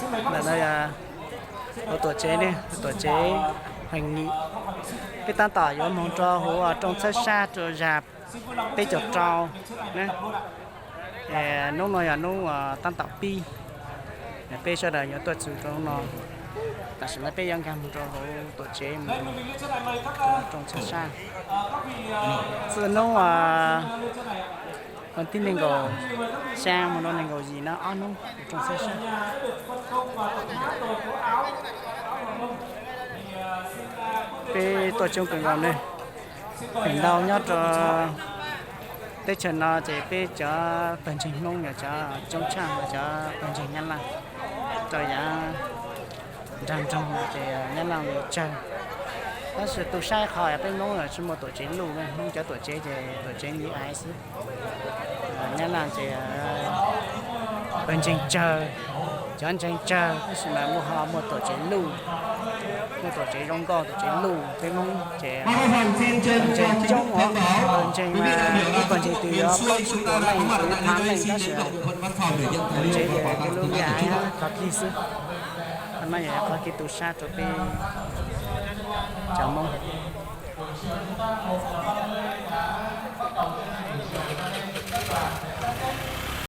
Ntawm no yog hauv tuam tsev ne, tuam tsev Hoos Nyim. Peb tab tom yuav moog rua huv rooj txhawb sab rua zag peb caug rau na. Hnub no yog hnub tab tom pib, peb sawv daws yuav tuaj txug rua hnub no. Tam sim no peb yuav nkaag moog rua huv tuam tsev moog rua rooj txhawb sab. Txug hnub vas thib neeg nkaum xyaa moog rua neeg nkaum yim no ob hnub rooj txhawb sab. Peb tuaj coob kawg nkaus ne. Feem ntau nyob rua teb chaws no ces peb cov pawg ntseeg Hmoob yog cov coob tshaj cov pawg ntseeg Nyab Laj. Rau yav nraag nroog no ces Nyab Laj tsawg, tab sis tu sab qhov yog peb Hmoob tsi muaj tuam tsev luj, Hmoob cov tuam tsev ces tuam tsev nyiv ais xwb. Nyab Laj ces pawg ntseeg tsawg, cov ntseeg tsawg tab sis mas muaj ho muaj tuam tsev luj, muaj tuam tsev zoo nkauj tuam tsev luj. Peb Hmoob ces pawg ntseeg coob os, pawg ntseeg mas ib pawg ntseeg twg yuav plaub tsib puas leej, ib phav leej tab sis tuam tsev ces peb lub nyiv ais qhov kig xwb. Qhov no yog qhov kig tu sab rua peb cov Hmoob.